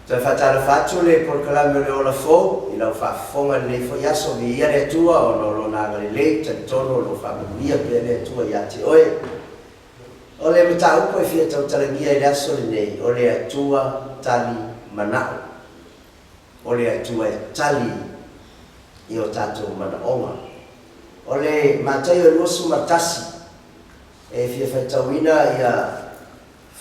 Toe faatalofa atu le polokalame o le Ola Fou i lau faafofoga i lenei foi aso. Viia le Atua ona o Lona agalelei, talitonu o lo o faamanuia pea le Atua ia te oe. O le mataupu e fia tautalagia i le aso lenei, o le Atua tali manao. O le Atua e tali i o tatou manaoga. O le Mataio 21, e fia faitauina ia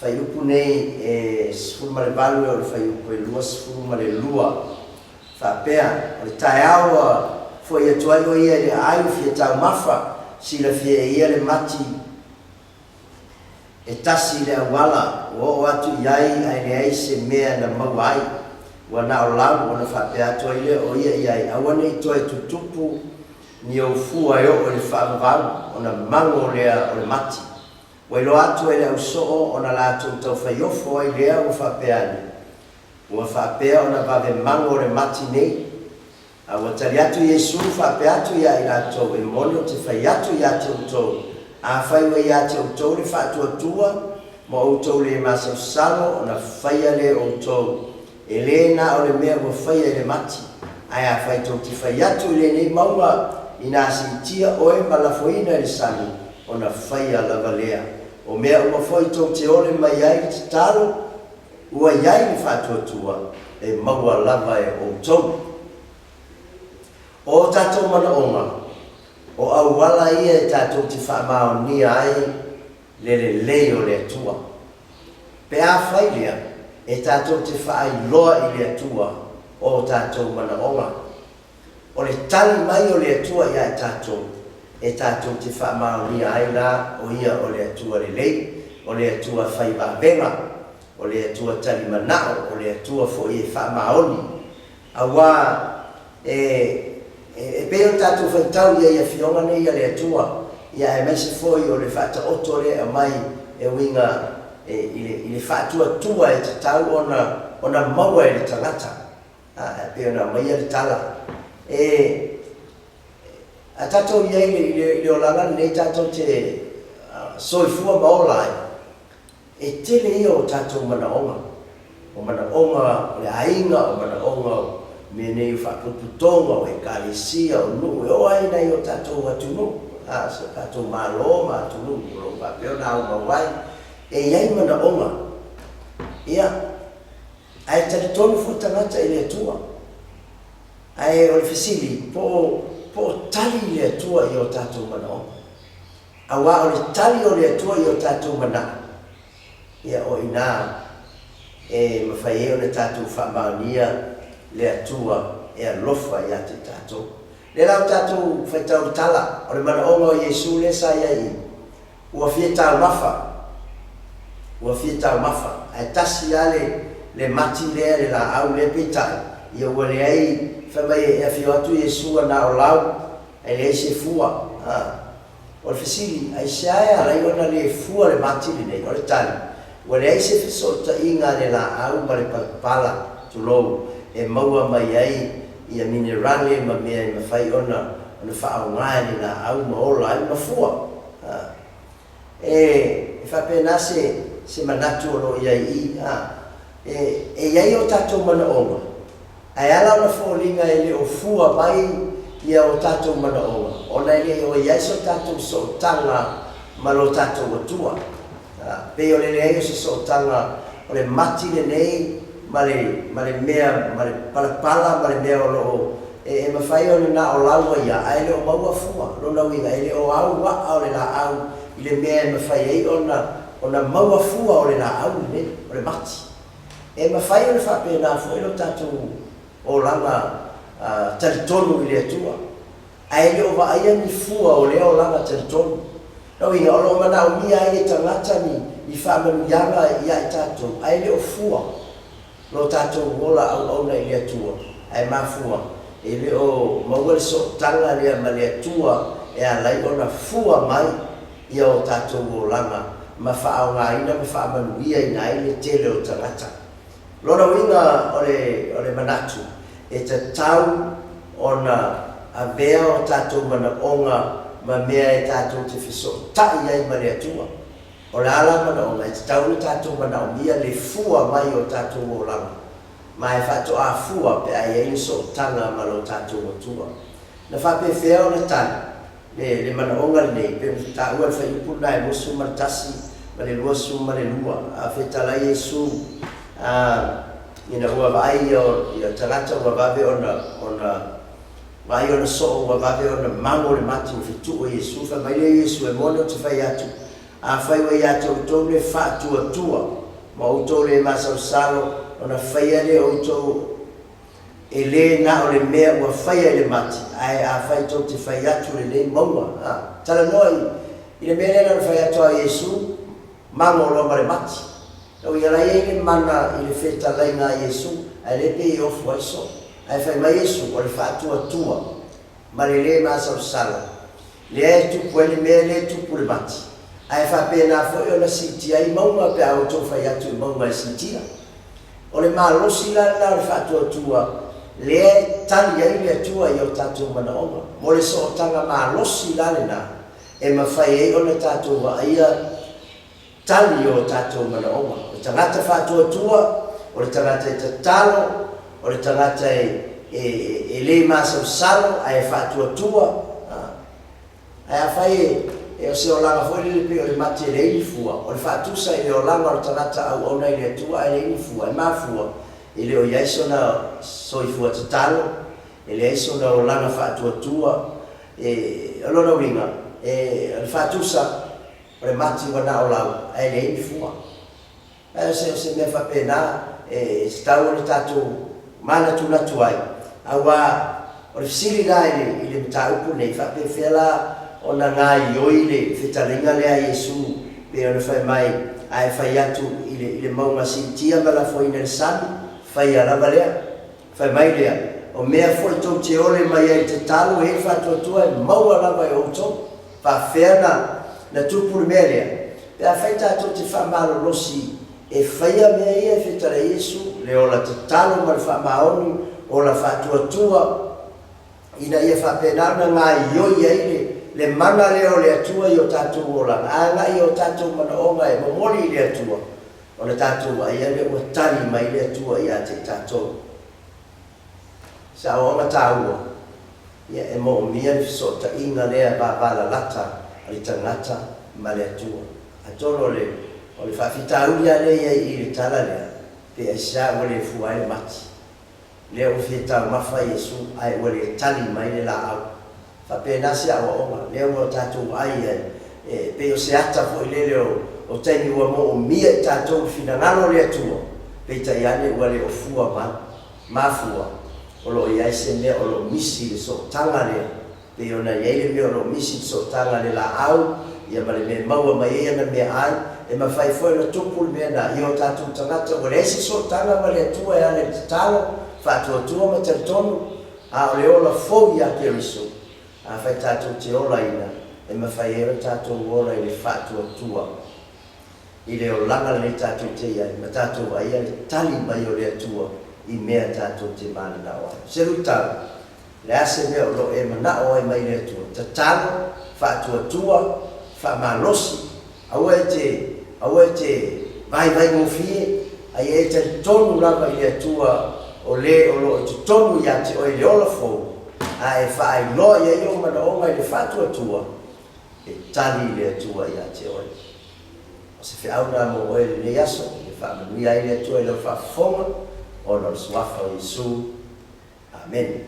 Fuaiupu nei e 18 e o le fuaiupu e 22, faapea, O le taeao ua foi atu ai o ia i le aai ua fia taumafa, silafia e ia le mati e tasi i le auala ua oo atu i ai ae leai se mea na maua ai, ua na o lau ona faapea atu ai lea o ia i ai, Aua ne i toe tutupu ni ou fua e oo i le faavavau, ona mago lea o le mati. Ua iloa atu e le au soo ona latou taufaiofo ai lea ua faapea ane, Ua faapea ona vave mago le mati nei. A ua tali atu Iesu faapea atu ia i latou, E moni ou te fai atu ia te outou, afai ua ia te outou le faatuatua ma outou le masalosalo ona faia lea e outou, E le na o le mea ua faia i le mati, ae afai tou te fai atu i lenei mauga, inā siitia oe ma lafoina i le sami, ona faia lava lea. O mea uma foi tou te ole mai ai i le tatalo, ua i ai le faatuatua, e maua lava e outou. O tatou manaoga, o auala ia e tatou te faamaonia ai le lelei o le Atua. Pe afai lea, e tatou te faailoa i le Atua o tatou manaoga. O le tali mai o le Atua ia i tatou, e tatou te faamaonia ai la o Ia o le Atua lelei, o le Atua fai vavega, o le Atua tali manao, o le Atua foi e faamaoni. Aua e, e pei ona tatou faitau i ai i Afioga nei a le Atua, ia aemaise foi o le faataoto lea e aumai e uiga e, i le, i le faatuatua e tatau ona, ona maua e le tagata. A, e pei ona aumaia le tala, e, a tatou i ai i le, i le, i le olaga lenei tatou te soifua ma ola ai, E tele ia o tatou manaoga, o manaoga o le aiga, o manaoga o mea nei o faapotopotoga, o ekalesia, o nuu, e oo lava i nai o tatou atunuu, a, si o tatou Malo ma atunuu o lo o faapea ona aumau ai, e i ai manaoga. Ia, ae talitonu foi tagata i le Atua. Ae o le fesili, po o, po o tali le Atua i o tatou manaoga? Aua o le tali o le Atua i o tatou manao, ia o i ina e mafai ai ona tatou faamaonia le Atua e alofa ia te tatou. Lea la ua tatou faitau le tala, o le manaoga o Iesu lea sa i ai i, ua fia taumafa, ua fia taumafa, ae tasi lava le, le mati lea, le laau lea, peitai, ia ua leai, fai mai e afio atu Iesu a na o lau, Ae leai se fua. A. O le fesili, aisea e ala ai ona le fua le mati lenei? O le tali, ua leai se fesootaiga a le laau ma le palapala, tulou, e maua mai ai ia minerale ma mea e mafai ona ona faaaoga e le laau ma ola ai ma fua. A. E faapena se se manatu o lo o i ai i i. A. E e i ai o tatou manaoga, Ae ala ona foliga e le o fua mai ia o tatou manaoga, ona e le o i ai so tatou sootaga ma lo tatou Atua. A, pei o le leai o se sootaga o le mati lenei ma le, ma le mea, ma le palapala ma le mea o lo o, e, e mafai ona na o lau ai a, ae le o maua fua. Lona uiga, e le o au aa o le laau i le mea e mafai ai ona, ona maua fua o le laau lenei, o le mati. E mafai ona faapena foi lo tatou olaga talitonu i le Atua, ae le o vaaia ni fua o lea olaga talitonu. Lona uiga, o lo o manaomia ai e tagata ni ni faamanuiaga ia i tatou, ae le o fua lo tatou ola auauna i le Atua, ae mafua e le o maua le sootaga lea ma le Atua e ala ai ona fua mai ia o tatou olaga ma faaaogaina ma faamanuiaina ai le tele o tagata. Lona uiga o le, o le manatu, e tatau ona avea o tatou manaoga ma mea e tatou te fesootai ai ma le Atua. O le a la manaoga? E tatau ona tatou manaomia le fua mai o tatou olaga. Ma e faatoa fua pe a i ai le sootaga ma lo tatou Atua. Na faapefea ona tali le le manaoga lenei, pei ona taua i le fuaiupu lena e 21 ma le 22, a fetalai Iesu, a, ina ua vaai ia ia tagata ua vave ona ona vaai ona soo ua vave ona mago le mati ua fetuu e Iesu, fai mai lea o Iesu, e moni ou te fai atu, afai ua ia te outou le faatuatua ma outou le masalosalo ona faia lea e outou E le na o le mea ua faia i le mati, ae afai tou te fai atu lenei mauga, a, talanoa i, i le mea lea na ona fai atu a o Iesu, mago loa ma le mati. Lau ia la e i ai le mana i le fetalaiga a Iesu, ae le pei e ofu ai soo. Ae fai mai Iesu, o le faatuatua ma le le masalosalo, lea e tupu ai le mea lea e tupu le mati, ae faapena foi ona siitia ai mauga pe a outou fai atu i mauga e siitia. O le malosi la lena o le faatuatua lea e tali ai le Atua i o tatou manaoga. Mo le sootaga malosi la lena e mafai ai ona tatou vaaia tali o tatou manaoga. O le tagata faatuatua, o le tagata e tatalo, o le tagata e le masalosalo ae faatuatua. Ae afai e o se olaga foi lele pei o le mati e leai ni fua, o le faatusa i le olaga o le tagata auauna i le Atua ae leai ni fua, e mafua, e le o i ai sona soifua tatalo, e leai sona olaga faatuatua, e, o lona uiga, e, o le faatusa, o le mati ua na o lau, ae leai ni fua. Ae o se, o se mea faapena e tatau ona tatou manatunatu ai, aua o le fesili la i le, i le mataupu lenei, faapefea la ona gaoioi le fetalaiga lea a Iesu pei ona fai mai, A e fai atu i le, i le mauga siitia ma lafoina i le sami, faia lava lea. Fai mai lea, O mea foi tou te ole mai ai i le tatalo e i ai le faatuatua e maua lava e outou. Faafefea na, na tupu le mea lea? Pe afai tatou te faamalolosi e faia mea ia e fetalai Iesu, le ola tatalo ma le faamaoni, ola faatuatua, ina ia faapena ona gaoioi ai le, le mana lea o le Atua i o tatou olaga, agai i o tatou manaoga e momoli i le Atua, Ona tatou vaaia lea ua tali mai le Atua ia te i tatou. Se aoaoga taua, ia e moomia le fesootaiga lea vavalalata a le tagata ma le Atua. Atonu o le o le faafitauli lava lea i ai i le tala lea, pe aisea ua le fua ai le mati. Lea ua fia taumafa Iesu ae ua le tali mai le laau. Faapena se aoaoga, lea ua tatou vaai i ai, e pei o se ata foi lele o, o taimi ua moomia i tatou le finagalo o le Atua, peitai ane ua le o fua mai. Mafua, o lo o i ai se mea o lo o misi i le sootaga lea, pei ona i ai le mea o lo o misi i le sootaga a le laau, ia ma le mea e maua mai ai ana meaai, e mafai foi ona tupu le mea na i o tatou tagata ua leai se sootaga ma le Atua e ala i le tatalo, faatuatua ma talitonu, A o le ola fou ia Keriso, afai tatou te olaina, e mafai ai ona tatou ola i le faatuatua i le olaga lenei tatou te i ai, ma tatou vaaia le tali mai o le Atua i mea tatou te mananao ai. O se luitau, o le a se mea o lo o e manao ai mai le Atua? Tatalo, faatuatua, faamalosi, Aua e te, aua e te vaivaigofie, a ia e talitonu lava i le Atua o le o lo o i totonu ia te oe i le ola fou, a e faailoa i ai ou manaoga i le faatuatua, e tali le Atua ia te oe. O se feau lena mo oe i lenei aso, ia faamanuia ai le Atua i lau faafofoga, ona o le Suafa o Iesu. Amene.